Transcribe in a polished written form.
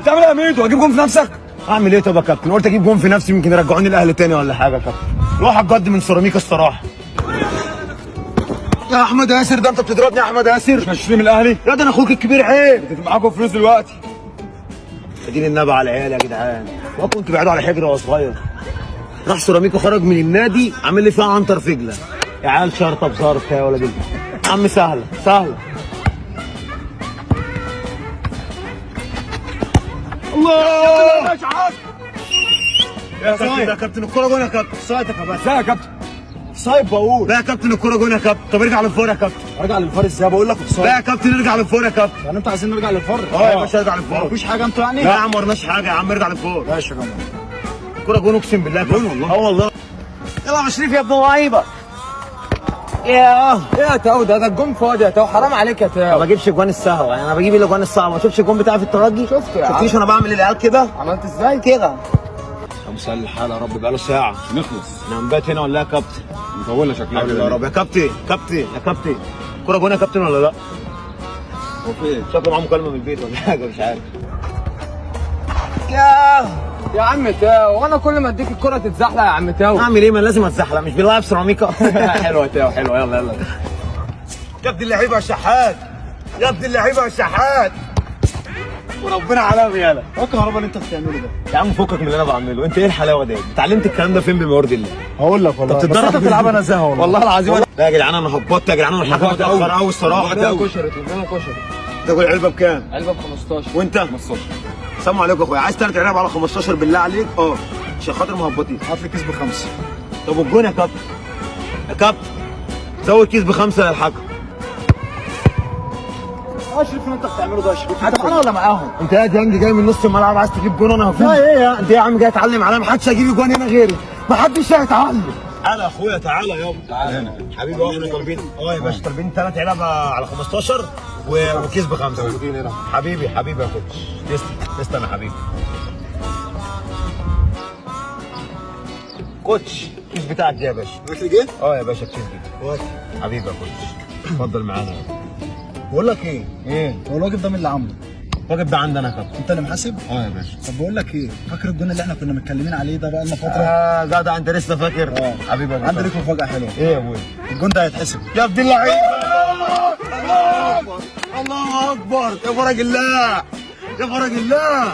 بتعمل ايه يا ميدو؟ هجيب جون في نفسك؟ اعمل ايه طب يا كابتن؟ قلت اجيب جون في نفسي يمكن يرجعوني الاهلي تاني ولا حاجة يا كابتن. روح بجد من سيراميكا الصراحة. يا احمد ياسر، ده انت بتضربني يا احمد ياسر؟ مش هشتري من الاهلي؟ يا ده انا اخوك الكبير، عيب. انت معاكم فلوس دلوقتي. اديني النبي على العيال يا جدعان، وكنت بعيدة على حجر وهو صغير. راح سيراميكا، خرج من النادي عامل لي فيها عنتر فجله. يا عيال شرطه بظرف يا ولد عم، سهلة سهلة. الله يا كابتن، يا كابتن الكورة جون يا كابتن. صايت يا كابتن. ازاي يا كابتن؟ صايب بقول. لا يا كابتن الكورة جون يا كابتن. طب ارجع للفار يا كابتن. ارجع للفار ازاي؟ بقول لك لا يا كابتن ارجع للفار يا كابتن. يعني انتوا عايزين نرجع للفار؟ اه يا باشا ارجع للفار. مفيش حاجة انتوا يعني؟ لا يا عم ورناش حاجة يا عم، ارجع للفار. ماشي يا جماعة. الكورة جون اقسم بالله جون والله. اه والله. يلا يا شريف يا ابن اللعيبة. يا ايه يا تاو؟ ده الجون فاضي يا تاو، حرام عليك يا ما تاو. بجيبش جوان السهوه يعني، انا بجيب الاجوان الصعبة. ما شفتش الجون بتاعي في الترجي؟ شفته يا عم. شفتيش انا بعمل العيال كده؟ عملت ازاي؟ كده. يا مسهل الحال يا رب، بقاله ساعة. نخلص. احنا هنبات هنا ولا إيه يا كابتن؟ مطولة شكلها حول كده. يا رب يا كابتن. كابتن يا كابتن، كورة جون يا كابتن ولا لا؟ هو في ايه؟ شكله معاه مكالمة من البيت ولا حاجة، مش عارف. يا يا عم تاو، وانا كل ما اديك الكرة تتزحلق يا عم تاو. اعمل ايه؟ ما لازم اتزحلق، مش بنلعب سيراميكا. حلوة تاو، حلوة. يلا يلا. يا ابن اللعيبة يا شحات، يا ابن اللعيبة يا شحات، وربنا علامي. يالا ايه الكهرباء اللي انت بتعمله ده؟ يا عم فكك من اللي انا بعمله، انت ايه الحلاوة دي؟ اتعلمت الكلام ده فين بما يرضي الله؟ هقول لك والله. طب تتدرب بس انت بتلعبها نزاهة والله. والله العظيم. لا يا جدعان انا هبطت يا جدعان، والحكم هبطت أوي. اتاخر قوي الصراحة. لنا كشري، اطلب لنا كشري. تاكل علبة بكام؟ علبة ب 15. وانت؟ 15. سلام عليكم يا اخويا، عايز ثلاث علب على 15 بالله عليك؟ اه عشان خاطر مهبطين. هات لي كيس بخمسة. طب والجون يا كابتن؟ يا كابتن زود كيس بخمسة للحكم. اشرف اللي انت بتعمله ده يا شريف، انت معانا ولا معاهم؟ انت يا ديانج جاي من نص الملعب عايز تجيب جون، انا هفوز. لا ايه يا انت يا عم جاي اتعلم عليا؟ محدش هيجيب جون هنا غيري، محدش هيتعلم. تعالى يا اخويا، تعالى يابا، تعالى هنا. حبيبي. اه احنا طالبين، اه يا باشا طالبين ثلاث علب على 15 وكيس بخمسة. حبيبي حبيبي يا كوتش، تسلم تسلم يا حبيبي. كوتش الكيس بتاعك ده يا باشا. اكل جه؟ اه يا باشا الكيس ده. حبيبي يا كوتش، اتفضل معانا. بقول لك ايه؟ ايه؟ هو الواجب ده مين اللي عامله؟ الواجب ده عندنا يا كابتن. انت اللي محاسب؟ اه يا باشا. طب بقول لك ايه؟ فاكر الجون اللي احنا كنا متكلمين عليه ده بقى لنا فترة؟ اه جدع انت لسه فاكر؟ اه. حبيبي يا عندي باشا. ليك مفاجاة حلوة. ايه يا ابويا؟ الجون ده هيتحسب. يا ابن اللعيبة، الله اكبر، يا فرج الله، يا فرج الله.